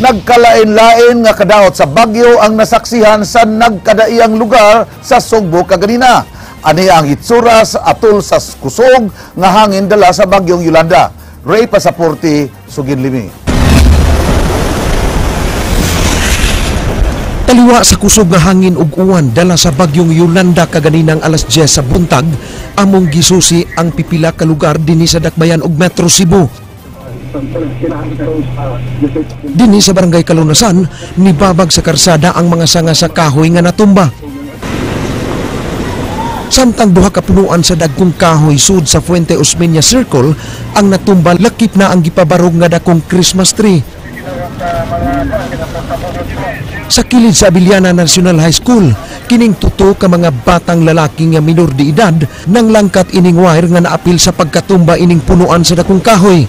Nagkalain-lain nga kadaot sa bagyo ang nasaksihan sa nagkadaiyang lugar sa Sugbo kaganina. Ani ang itsura sa atol sa kusog nga hangin dala sa bagyong Yolanda. Ray Pasaporte, Sugin Limi. Taliwa sa kusog nga hangin ug uwan dala sa bagyong Yolanda kaganinang alas 10 sa buntag, among gisusi ang pipila ka lugar dinhi sa Dakbayan ug Metro Cebu. Dinhi sa Barangay Kalunasan, nibabag sa karsada ang mga sanga sa kahoy nga natumba. Samtang duha ka punuan sa dagkong kahoy sud sa Fuente Osmeña Circle ang natumba, lakip na ang gipabarog nga dakong Christmas tree. Sa kilid sa Abellana National High School, kining tuto ka mga batang lalaki nga minor de edad nang langkat ining wire nga naapil sa pagkatumba ining punuan sa dakong kahoy.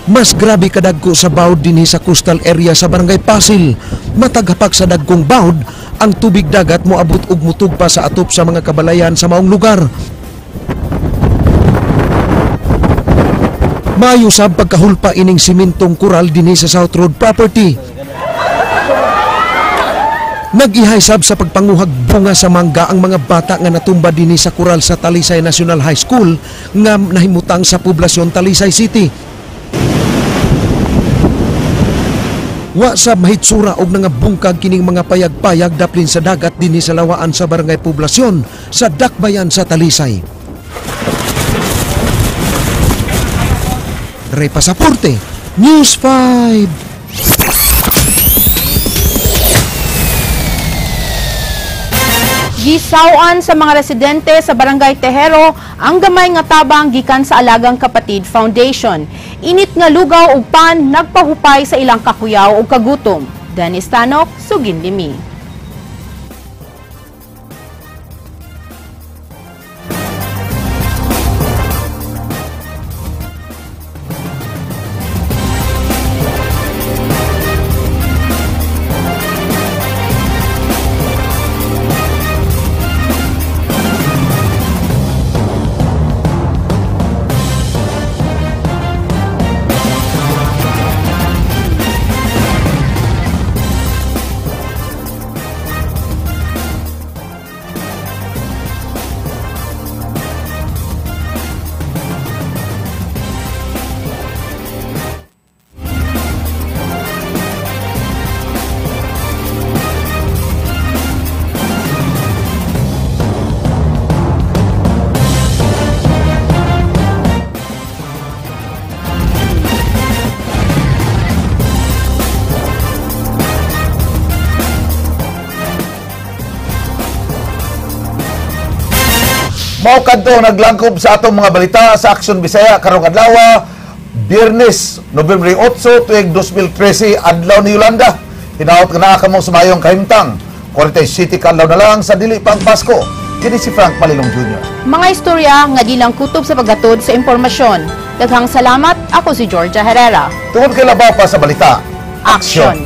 Mas grabe kadagko sa bawd dinhi sa coastal area sa Barangay Pasil. Mataghapak sa dagkong bawd, ang tubig dagat moabot og mutugpa sa atop sa mga kabalayan sa maong lugar. Maayo sab pagkahulpa ining simintong kural dinhi sa South Road property. Nag-ihay sab sa pagpanguhag bunga sa mangga ang mga bata nga natumba dinhi sa kural sa Talisay National High School nga nahimutang sa poblasyon Talisay City. Wa sa mahitsura og nangabungkag kining mga payag-payag daplin sa dagat dinhi sa lawaan sa Barangay Poblasyon sa Dakbayan sa Talisay. Ray Pasaporte, News 5. Gisaw-an sa mga residente sa Barangay Tejero ang gamay nga tabang gikan sa Alagang Kapatid Foundation. Init nga lugaw ug pan nagpahupay sa ilang kakuyaw ug kagutom. Dennis Tanok, Sugin Limi. Mao kadto naglangkob sa atong mga balita sa Aksyon Bisaya karong adlaw, Biyernes, Nobyembre 8, tuig 2013, adlaw ni Yolanda. Hinaot nga naa kamo sa maayong kahimtang. 47 ka adlaw na lang sa dili pang Pasko. Kini si Frank Malilong Jr. Mga istorya nga di lang kutob sa paghatod sa impormasyon. Daghang salamat, ako si Georgia Herrera. Tungod kay labaw pa sa balita, Aksyon.